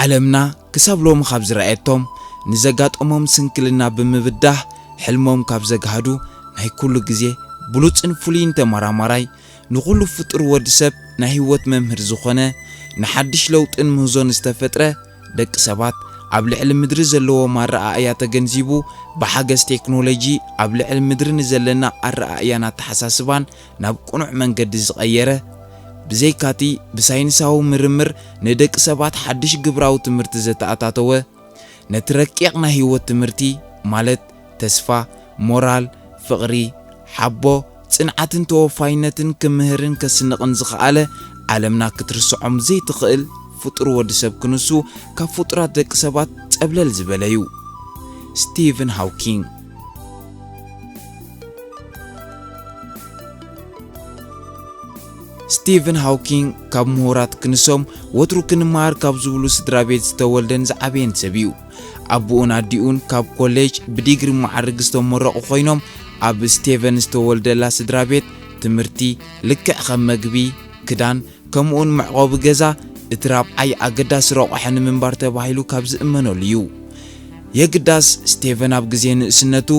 ዓለምና ክሳብ ሎሚ ካብ ዝረኣየቶም፣ ንዘጋጠሞም ስንክልና ብምብዳህ ሕልሞም ካብ ዘግሃዱ፣ ናይ ኩሉ ግዜ ብሉጽን ፍሉይን ተመራማራይ፣ ንኹሉ ፍጡር ወዲ ሰብ ናይ ህይወት መምህር ዝኾነ፣ ንሓድሽ ለውጥን ምህዞን ዝተፈጥረ፣ ደቂ ሰባት ኣብ ልዕሊ ምድሪ ዘለዎም ኣረኣእያ ተገንዚቡ፣ ብሓገዝ ቴክኖሎጂ ኣብ ልዕሊ ምድሪ ንዘለና ኣረኣእያን ኣተሓሳስባን ናብ ቅኑዕ መንገዲ ዝቐየረ፣ ብዘይካቲ ብሳይንሳዊ ምርምር ንደቂ ሰባት ሓድሽ ግብራዊ ትምህርቲ ዘተኣታተወ፣ ነቲ ረቂቕ ናይ ህይወት ትምህርቲ፣ ማለት ተስፋ፣ ሞራል፣ ፍቕሪ፣ ሓቦ፣ ጽንዓትን ተወፋይነትን ክምህርን ከስንቕን ዝኸኣለ፣ ዓለምና ክትርስዖም ዘይትኽእል ፍጡር ወዲ ሰብ ክንሱ፣ ካብ ፍጡራት ደቂ ሰባት ጸብለል ዝበለ እዩ። ስቲቨን ሃውኪንግ። ስቲቨን ሃውኪንግ ካብ ምሁራት ክንሶም፣ ወትሩ ክንመሃር ካብ ዝብሉ ስድራ ቤት ዝተወልደን ዝዓበየን ሰብ እዩ። ኣቦኡን ኣዲኡን ካብ ኮሌጅ ብዲግሪ መዓርግ ዝተመረቑ ኮይኖም፣ ኣብ ስቴቨን ዝተወልደላ ስድራ ቤት ትምህርቲ ልክዕ ከም መግቢ፣ ክዳን፣ ከምኡውን መዕቆቢ ገዛ እቲ ራብዓይ ኣገዳሲ ረቋሒ ንምንባር ተባሂሉ ካብ ዝእመነሉ እዩ። የግዳስ ስቴቨን ኣብ ግዜ ንእስነቱ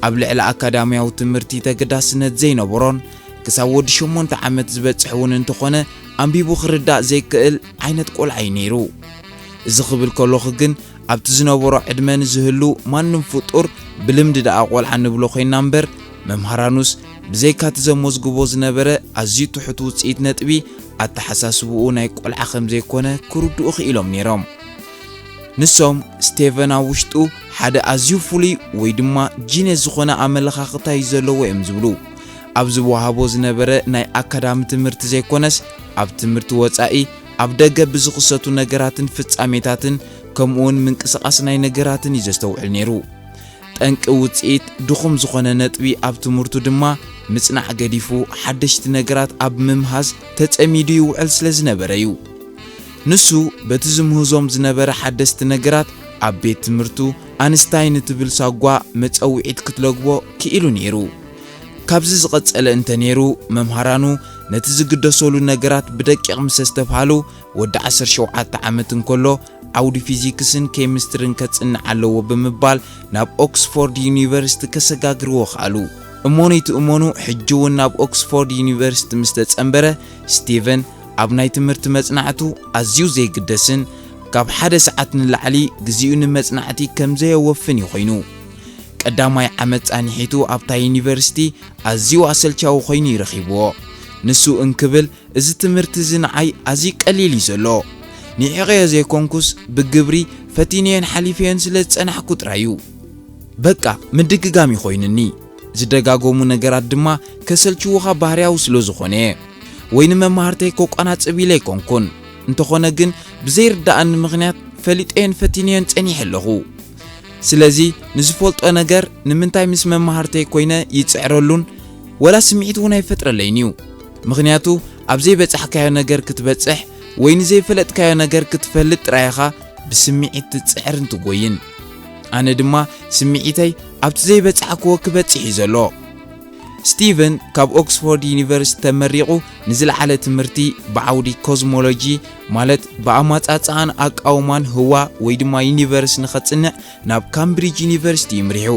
ኣብ ልዕሊ ኣካዳምያዊ ትምህርቲ ተገዳስነት ዘይነበሮን፣ ክሳብ ወዲ ሸሞንተ ዓመት ዝበጽሕ እውን እንተኾነ፣ ኣንቢቡ ክርዳእ ዘይክእል ዓይነት ቆልዓ እዩ ነይሩ። እዚ ክብል ከለኹ ግን፣ ኣብቲ ዝነበሮ ዕድመ ንዝህሉ ማንም ፍጡር ብልምዲ ደኣ ቆልዓ ንብሎ ኮይንና እምበር፣ መምሃራኑስ ብዘይካቲ ዘመዝግቦ ዝነበረ ኣዝዩ ትሑት ውጽኢት ነጥቢ፣ ኣተሓሳስብኡ ናይ ቆልዓ ከም ዘይኮነ ክርድኡ ክኢሎም ነይሮም። ንሶም፣ ስቴቨን ኣብ ውሽጡ ሓደ ኣዝዩ ፍሉይ ወይ ድማ ጂነስ ዝኾነ ኣመለኻኽታ እዩ ዘለዎ እዮም ዝብሉ። ኣብ ዝወሃቦ ዝነበረ ናይ ኣካዳሚ ትምህርቲ ዘይኮነስ፣ ኣብ ትምህርቲ ወጻኢ፣ ኣብ ደገ ብዝኽሰቱ ነገራትን ፍጻሜታትን፣ ከምኡውን ምንቅስቓስ ናይ ነገራትን እዩ ዘስተውዕል ነይሩ። ጠንቂ ውጽኢት ድኹም ዝኾነ ነጥቢ ኣብ ትምህርቱ ድማ፣ ምጽናዕ ገዲፉ፣ ሓደሽቲ ነገራት ኣብ ምምሃዝ ተጸሚዱ ይውዕል ስለ ዝነበረ እዩ። ንሱ በቲ ዝምህዞም ዝነበረ ሓደስቲ ነገራት፣ ኣብ ቤት ትምህርቱ ኣንስታይን እትብል ሳጓ መጸውዒት ክትለግቦ ክኢሉ ነይሩ። ካብዚ ዝቐጸለ እንተ ነይሩ፣ መምሃራኑ ነቲ ዝግደሰሉ ነገራት ብደቂቕ ምስ ኣስተብሃሉ፣ ወዲ ዓሰርተ ሸውዓተ ዓመት እንከሎ ዓውዲ ፊዚክስን ኬሚስትሪን ከጽንዕ ኣለዎ ብምባል ናብ ኦክስፎርድ ዩኒቨርሲቲ ከሰጋግርዎ ከኣሉ። እመኑ ይትእመኑ፣ ሕጂ እውን ናብ ኦክስፎርድ ዩኒቨርሲቲ ምስ ተጸንበረ፣ ስቲቨን ኣብ ናይ ትምህርቲ መጽናዕቱ ኣዝዩ ዘይግደስን ካብ ሓደ ሰዓት ንላዕሊ ግዜኡ ንመጽናዕቲ ከም ዘየወፍን እዩ ኮይኑ። ቀዳማይ ዓመት ጻኒሒቱ ኣብታ ዩኒቨርሲቲ ኣዝዩ ኣሰልቻዊ ኮይኑ እዩ ረኺብዎ። ንሱ እንክብል፣ "እዚ ትምህርቲ እዚ ንዓይ ኣዝዩ ቀሊል እዩ ዘሎ። ንዒቐዮ ዘይኮንኩስ ብግብሪ ፈቲነዮን ሓሊፈዮን ስለ ዝጸናሕኩ ጥራይ እዩ። በቃ ምድግጋም እዩ ኮይኑኒ። ዝደጋገሙ ነገራት ድማ ከሰልችዉኻ ባህርያዊ ስለ ዝኾነ እየ። ወይ ንመማህርተይ ከቋናጽብ ኢለ ኣይኮንኩን። እንተኾነ ግን ብዘይርድኣኒ ምኽንያት ፈሊጠዮን ፈቲነዮን ጸኒሐ ኣለኹ። ስለዚ ንዝፈልጦ ነገር ንምንታይ ምስ መማህርተይ ኮይነ ይጽዕረሉን ወላ ስምዒት እውን ኣይፈጥረለይን እዩ። ምኽንያቱ ኣብ ዘይበጻሕካዮ ነገር ክትበጽሕ ወይ ንዘይፈለጥካዮ ነገር ክትፈልጥ ጥራይ ኢኻ ብስምዒት ትጽዕርን ትጎይን። ኣነ ድማ ስምዒተይ ኣብቲ ዘይበጻሕክዎ ክበጽሕ እዩ ዘሎ።" ስቲቨን ካብ ኦክስፎርድ ዩኒቨርሲቲ ተመሪቑ ንዝለዓለ ትምህርቲ ብዓውዲ ኮዝሞሎጂ፣ ማለት ብኣማጻጽኣን ኣቃውማን ህዋ ወይ ድማ ዩኒቨርስ ንኸጽንዕ ናብ ካምብሪጅ ዩኒቨርሲቲ ይምሪሑ።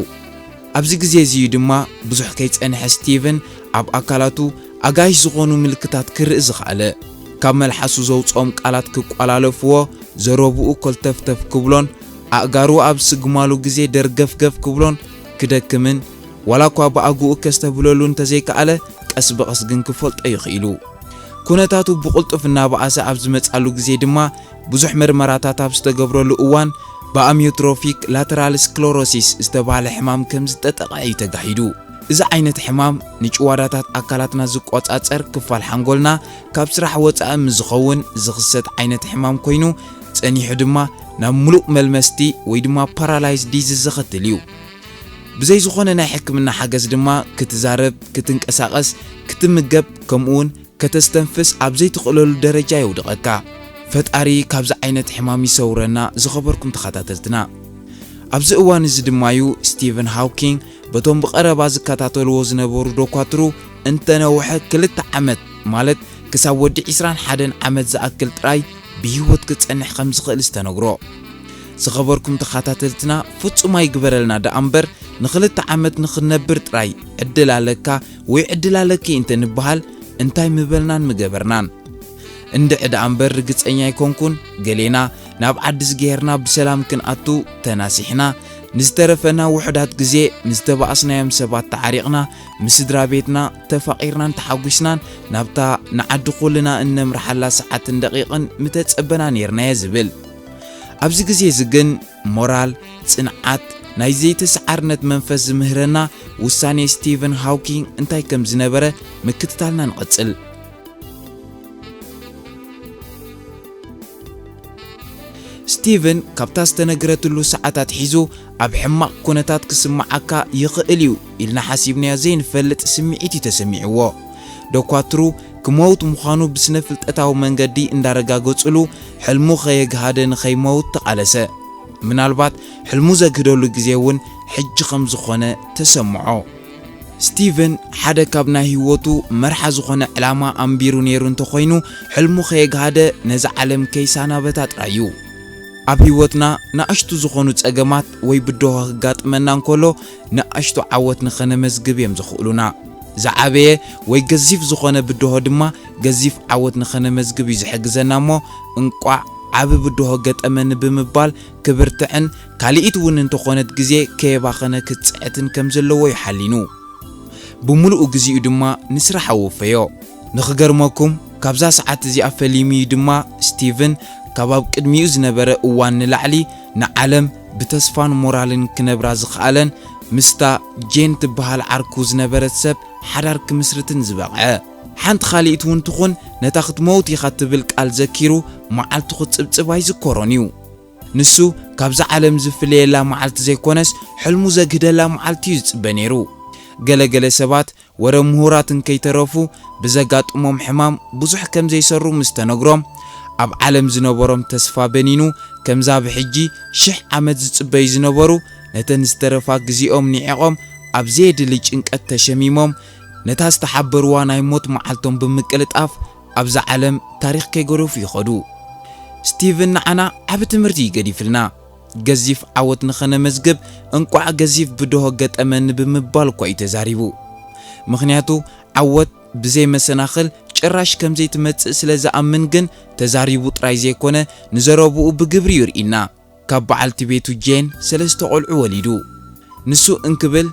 ኣብዚ ግዜ እዚ እዩ ድማ ብዙሕ ከይጸንሐ ስቲቨን ኣብ ኣካላቱ ኣጋይሽ ዝኾኑ ምልክታት ክርኢ ዝኸኣለ። ካብ መልሓሱ ዘውጽኦም ቃላት ክቋላለፍዎ፣ ዘረብኡ ኮልተፍተፍ ክብሎን ኣእጋሩ ኣብ ስግማሉ ግዜ ደርገፍገፍ ክብሎን ክደክምን፣ ዋላ እኳ ብኣግኡ ከስተብህለሉ እንተዘይከኣለ፣ ቀስ ብቐስ ግን ክፈልጦ እዩ ክኢሉ። ኩነታቱ ብቕልጡፍ እናበኣሰ ኣብ ዝመጻሉ ግዜ ድማ፣ ብዙሕ መርመራታት ኣብ ዝተገብረሉ እዋን፣ ብኣሚዮትሮፊክ ላተራል ስክለሮሲስ ዝተባህለ ሕማም ከም ዝጠጠቐ እዩ ተጋሂዱ። እዚ ዓይነት ሕማም ንጭዋዳታት ኣካላትና ዝቆጻጸር ክፋል ሓንጎልና ካብ ስራሕ ወጻኢ ምስ ዝኸውን ዝኽሰት ዓይነት ሕማም ኮይኑ፣ ጸኒሑ ድማ ናብ ምሉእ መልመስቲ ወይ ድማ ፓራላይዝ ዲዚዝ ዘኸትል እዩ። ብዘይ ዝኾነ ናይ ሕክምና ሓገዝ ድማ ክትዛረብ፣ ክትንቀሳቐስ፣ ክትምገብ፣ ከምኡውን ከተስተንፍስ ኣብ ዘይትኽእለሉ ደረጃ የውድቐካ። ፈጣሪ ካብዚ ዓይነት ሕማም ይሰውረና፣ ዝኸበርኩም ተኸታተልትና። ኣብዚ እዋን እዚ ድማ እዩ ስቲቨን ሃውኪንግ በቶም ብቐረባ ዝከታተልዎ ዝነበሩ ዶኳትሩ እንተነውሐ ክልተ ዓመት፣ ማለት ክሳብ ወዲ ዕስራን ሓደን ዓመት ዝኣክል ጥራይ ብህይወት ክጸንሕ ከም ዝኽእል ዝተነግሮ። ዝኸበርኩም ተኸታተልትና፣ ፍጹም ኣይግበረልና ደኣ እምበር፣ ንኽልተ ዓመት ንኽንነብር ጥራይ ዕድል ኣለካ ወይ ዕድል ኣለኪ እንተ ንበሃል፣ እንታይ ምበልናን ምገበርናን? እንድዒ ደኣ እምበር ርግጸኛ ኣይኮንኩን። ገሌና ናብ ዓዲ ዝገሄርና ብሰላም ክንኣቱ ተናሲሕና፣ ንዝተረፈና ውሑዳት ግዜ ምስ ተባኣስናዮም ሰባት ተዓሪቕና፣ ምስ ስድራ ቤትና ተፋቒርናን ተሓጒስናን ናብታ ንዓዲ ኩልና እነምርሓላ ሰዓትን ደቂቕን ምተጸበና ኔርናዮ ዝብል። ኣብዚ ግዜ እዚ ግን ሞራል፣ ጽንዓት፣ ናይ ዘይተሰዓርነት መንፈስ ዝምህረና ውሳኔ ስቲቨን ሃውኪንግ እንታይ ከም ዝነበረ ምክትታልና ንቐጽል። ስቲቨን ካብታ ዝተነግረትሉ ሰዓት ኣትሒዙ ኣብ ሕማቕ ኩነታት ክስምዓካ ይኽእል እዩ ኢልና ሓሲብናዮ ዘይንፈልጥ ስምዒት እዩ ተሰሚዕዎ። ዶኳትሩ ክመውት ምዃኑ ብስነ ፍልጠታዊ መንገዲ እንዳረጋገጹሉ፣ ሕልሙ ከየግሃደ ንኸይመውት ተቓለሰ። ምናልባት ሕልሙ ዘግህደሉ ግዜ እውን ሕጂ ከም ዝኾነ ተሰምዖ። ስቲቨን ሓደ ካብ ናይ ህይወቱ መርሓ ዝኾነ ዕላማ ኣንቢሩ ነይሩ እንተኾይኑ፣ ሕልሙ ከየግሃደ ነዛ ዓለም ከይሳናበታ ጥራይ እዩ። ኣብ ህይወትና ንኣሽቱ ዝኾኑ ጸገማት ወይ ብድሆ ክጋጥመና እንከሎ፣ ንኣሽቱ ዓወት ንኸነመዝግብ እዮም ዘኽእሉና። ዝዓበየ ወይ ገዚፍ ዝኾነ ብድሆ ድማ ገዚፍ ዓወት ንኸነመዝግብ እዩ ዝሕግዘና እሞ፣ እንቋዕ ዓቢ ብድሆ ገጠመኒ ብምባል ክብርትዕን ካልኢት እውን እንተኾነት ግዜ ከየባኸነ ክጽዕትን ከም ዘለዎ እዩ ሓሊኑ። ብምሉኡ ግዜኡ ድማ ንስራሕ ኣወፈዮ። ንኽገርመኩም፣ ካብዛ ሰዓት እዚኣ ፈሊሙ እዩ ድማ ስቲቭን ካብ ኣብ ቅድሚኡ ዝነበረ እዋን ንላዕሊ ንዓለም ብተስፋን ሞራልን ክነብራ ዝኸኣለን ምስታ ጄን ትበሃል ዓርኩ ዝነበረት ሰብ ሓዳር ክምስርትን ዝበቕዐ። ሓንቲ ካልኢት እውን ትኹን ነታ ክትመውት ኢኻ ትብል ቃል ዘኪሩ መዓልቱ ክጽብጽብ ኣይዝከሮን እዩ። ንሱ ካብዛ ዓለም ዝፍለየላ መዓልቲ ዘይኮነስ፣ ሕልሙ ዘግህደላ መዓልቲ እዩ ዝጽበ ነይሩ። ገለ ገለ ሰባት ወረ ምሁራት እንከይተረፉ ብዘጋጥሞም ሕማም ብዙሕ ከም ዘይሰሩ ምስ ተነግሮም፣ ኣብ ዓለም ዝነበሮም ተስፋ በኒኑ፣ ከምዛ ብሕጂ ሽሕ ዓመት ዝጽበዩ ዝነበሩ፣ ነተን ዝተረፋ ግዜኦም ኒዒቖም፣ ኣብ ዘየድሊ ጭንቀት ተሸሚሞም፣ ነታ ዝተሓበርዋ ናይ ሞት መዓልቶም ብምቅልጣፍ፣ ኣብዛ ዓለም ታሪኽ ከይገደፉ ይኸዱ። ስቲቭን ንዓና ዓቢ ትምህርቲ እዩ ገዲፍልና። ገዚፍ ዓወት ንኸነመዝግብ፣ እንቋዕ ገዚፍ ብድሆ ገጠመኒ ብምባል እኳ እዩ ተዛሪቡ። ምኽንያቱ፣ ዓወት ብዘይ መሰናኽል ጭራሽ ከም ዘይትመጽእ ስለ ዝኣምን ግን፣ ተዛሪቡ ጥራይ ዘይኮነ፣ ንዘረብኡ ብግብሪ እዩ ርእይና። ካብ በዓልቲ ቤቱ ጄን ሰለስተ ቆልዑ ወሊዱ። ንሱ እንክብል፣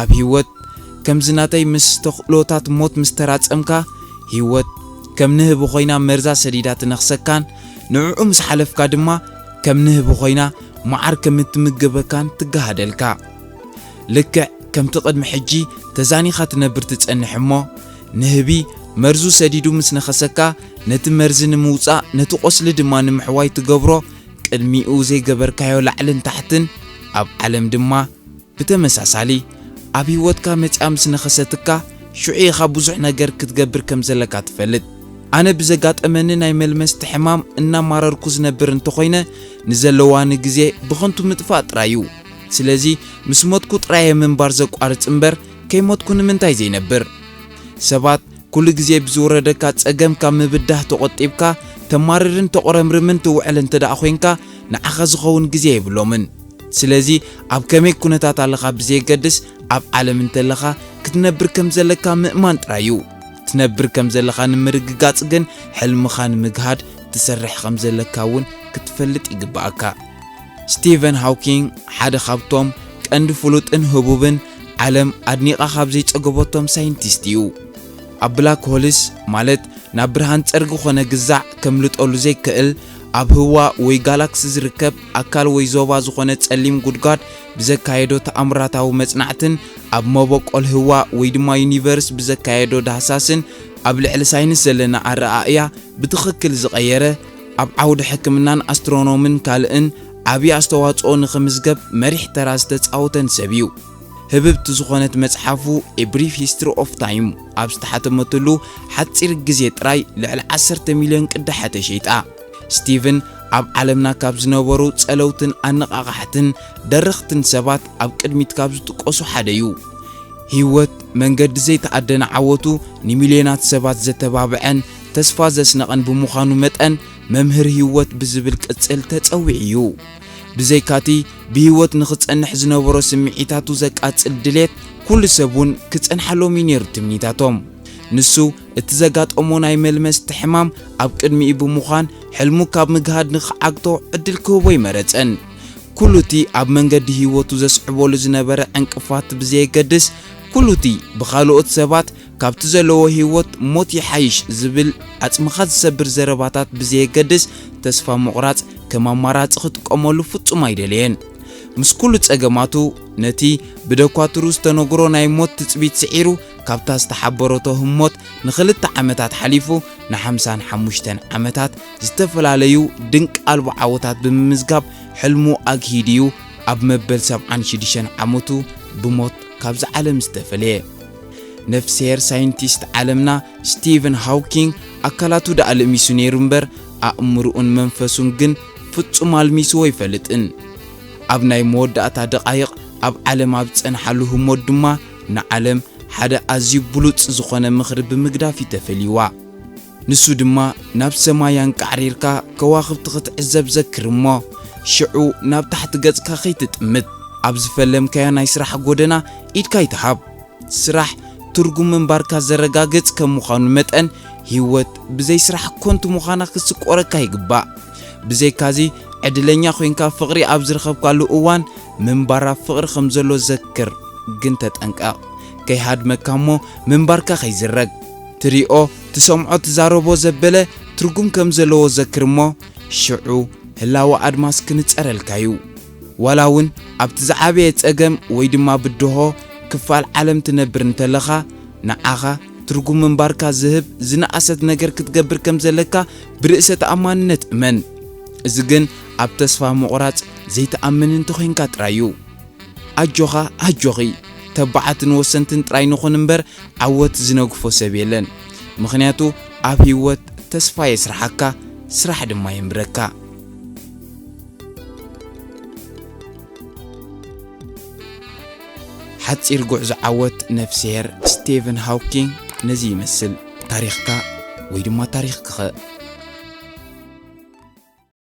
ኣብ ህይወት ከምዚ ናተይ ምስ ተኽእሎታት ሞት ምስ ተራጸምካ፣ ህይወት ከም ንህቢ ኮይና መርዛ ሰዲዳ ትነኽሰካን፣ ንዕኡ ምስ ሓለፍካ ድማ ከም ንህቢ ኮይና መዓር ከም እትምገበካን ትገሃደልካ። ልክዕ ከምቲ ቅድሚ ሕጂ ተዛኒኻ ትነብር ትጸንሕ እሞ፣ ንህቢ መርዙ ሰዲዱ ምስ ነኸሰካ፣ ነቲ መርዚ ንምውጻእ፣ ነቲ ቆስሊ ድማ ንምሕዋይ ትገብሮ ቅድሚኡ ዘይገበርካዮ ላዕልን ታሕትን፣ ኣብ ዓለም ድማ ብተመሳሳሊ ኣብ ህይወትካ መጺኣ ምስ ነኸሰትካ፣ ሽዑ ኢኻ ብዙሕ ነገር ክትገብር ከም ዘለካ ትፈልጥ። ኣነ ብዘጋጠመኒ ናይ መልመስቲ ሕማም እናማረርኩ ዝነብር እንተኾይነ፣ ንዘለዋኒ ግዜ ብኸንቱ ምጥፋእ ጥራይ እዩ። ስለዚ ምስ ሞትኩ ጥራይ እየ ምንባር ዘቋርጽ እምበር፣ ከይሞትኩ ንምንታይ ዘይነብር? ሰባት ኩሉ ግዜ ብዝወረደካ ጸገም ካብ ምብዳህ ተቖጢብካ፣ ተማርርን ተቑረምርምን ትውዕል እንተ ደኣ ኾይንካ፣ ንዓኻ ዝኸውን ግዜ የብሎምን። ስለዚ ኣብ ከመይ ኩነታት ኣለኻ ብዘየገድስ፣ ኣብ ዓለም እንተለኻ ክትነብር ከም ዘለካ ምእማን ጥራይ እዩ። ትነብር ከም ዘለኻ ንምርግጋጽ ግን፣ ሕልምኻ ንምግሃድ ትሰርሕ ከም ዘለካ እውን ክትፈልጥ ይግብኣካ። ስቲቨን ሃውኪንግ ሓደ ካብቶም ቀንዲ ፍሉጥን ህቡብን ዓለም ኣድኒቓ ካብ ዘይጸገበቶም ሳይንቲስት እዩ። ኣብ ብላክ ሆልስ፣ ማለት ናብ ብርሃን ጸርጊ ኾነ ግዛዕ ከምልጠሉ ዘይክእል፣ ኣብ ህዋ ወይ ጋላክሲ ዝርከብ ኣካል ወይ ዞባ ዝኾነ ጸሊም ጉድጓድ ብዘካየዶ ተኣምራታዊ መጽናዕትን ኣብ መበቆል ህዋ ወይ ድማ ዩኒቨርስ ብዘካየዶ ዳህሳስን ኣብ ልዕሊ ሳይንስ ዘለና ኣረኣእያ ብትኽክል ዝቐየረ፣ ኣብ ዓውዲ ሕክምናን ኣስትሮኖምን ካልእን ዓብዪ ኣስተዋጽኦ ንኽምዝገብ መሪሕ ተራ ዝተጻወተን ሰብ እዩ። ህብብቲ ዝኾነት መጽሓፉ A Brief History of Time ኣብ ዝተሓተመትሉ ሓጺር ግዜ ጥራይ ልዕሊ ዓሰርተ ሚልዮን ቅዳሐ ተሸይጣ። ስቲቭን ኣብ ዓለምና ካብ ዝነበሩ ጸለውትን ኣነቓቓሕትን ደረኽትን ሰባት ኣብ ቅድሚት ካብ ዝጥቀሱ ሓደ እዩ። ህይወት መንገዲ ዘይተኣደነ ዓወቱ ንሚልዮናት ሰባት ዘተባብዐን ተስፋ ዘስነቐን ብምዃኑ መጠን፣ መምህር ህይወት ብዝብል ቅጽል ተጸዊዑ እዩ። ብዘይካቲ ብህይወት ንኽጸንሕ ዝነበሮ ስምዒታቱ ዘቃጽል ድሌት፣ ኩሉ ሰብ እውን ክጸንሓሎም እዩ ነይሩ ትምኒታቶም። ንሱ እቲ ዘጋጠሞ ናይ መልመስቲ ሕማም ኣብ ቅድሚኡ ብምዃን፣ ሕልሙ ካብ ምግሃድ ንኽዓግቶ ዕድል ክህቦ ኣይመረጸን። ኩሉ እቲ ኣብ መንገዲ ህይወቱ ዘስዕበሉ ዝነበረ ዕንቅፋት ብዘየገድስ፣ ኩሉ እቲ ብኻልኦት ሰባት ካብቲ ዘለዎ ህይወት ሞት ይሓይሽ ዝብል ዓጽምኻ ዝሰብር ዘረባታት ብዘየገድስ፣ ተስፋ ምቑራጽ ከም ኣማራጺ ክጥቀመሉ ፍጹም ኣይደለየን። ምስ ኩሉ ጸገማቱ፣ ነቲ ብደኳትሩ ዝተነግሮ ናይ ሞት ትጽቢት ስዒሩ፣ ካብታ ዝተሓበረቶ ህሞት ንኽልተ ዓመታት ሓሊፉ፣ ንሓምሳን ሓሙሽተን ዓመታት ዝተፈላለዩ ድንቂ ኣልቦ ዓወታት ብምምዝጋብ፣ ሕልሙ ኣግሂዱ እዩ ኣብ መበል ሰብዓን ሽዱሽተን ዓመቱ ብሞት ካብዚ ዓለም ዝተፈለየ። ነፍስሄር ሳይንቲስት ዓለምና ስቲቨን ሃውኪንግ፣ ኣካላቱ ደኣ ልእሚሱ ነይሩ እምበር፣ ኣእምርኡን መንፈሱን ግን ፍጹም ኣልሚስዎ ኣይፈልጥን። ኣብ ናይ መወዳእታ ደቓይቕ ኣብ ዓለም ኣብ ዝጸንሓሉ ህሞት ድማ፣ ንዓለም ሓደ ኣዝዩ ብሉጽ ዝኾነ ምኽሪ ብምግዳፍ እዩ ተፈልይዋ። ንሱ ድማ፣ ናብ ሰማይ ኣንቃዕሪርካ ከዋኽብቲ ክትዕዘብ ዘክር እሞ፣ ሽዑ ናብ ታሕቲ ገጽካ ከይትጥምት። ኣብ ዝፈለምካዮ ናይ ስራሕ ጎደና ኢድካ ኣይትሃብ። ስራሕ ትርጉም ምንባርካ ዘረጋግጽ ከም ምዃኑ መጠን፣ ህይወት ብዘይ ስራሕ ኮንቱ ምዃና ክትስቆረካ ይግባእ። ብዘይካዚ፣ ዕድለኛ ኮይንካ ፍቕሪ ኣብ ዝረኸብካሉ እዋን፣ ምንባር ኣብ ፍቕሪ ከም ዘሎ ዘክር። ግን ተጠንቀቕ፣ ከይሃድመካ እሞ ምንባርካ ከይዝረግ። ትሪኦ፣ ትሰምዖ፣ ትዛረቦ ዘበለ ትርጉም ከም ዘለዎ ዘክር እሞ፣ ሽዑ ህላወ ኣድማስ ክንጸረልካ እዩ። ዋላ እውን ኣብቲ ዝዓበየ ጸገም ወይ ድማ ብድሆ ክፋል ዓለም ትነብር እንተለኻ፣ ንዓኻ ትርጉም ምንባርካ ዝህብ ዝነኣሰት ነገር ክትገብር ከም ዘለካ ብርእሰ ተኣማንነት እመን። እዚ ግን ኣብ ተስፋ ምቑራጽ ዘይትኣምን እንተኾይንካ ጥራይ እዩ። ኣጆኻ፣ ኣጆኺ፣ ተባዓትን ወሰንትን ጥራይ ንኹን እምበር፣ ዓወት ዝነግፎ ሰብ የለን። ምኽንያቱ፣ ኣብ ህይወት ተስፋ የስርሓካ፣ ስራሕ ድማ የንብረካ። ሓጺር ጉዕዞ ዓወት ነፍስሄር ስቴቨን ሃውኪንግ ነዚ ይመስል። ታሪኽካ ወይ ድማ ታሪኽኪኸ?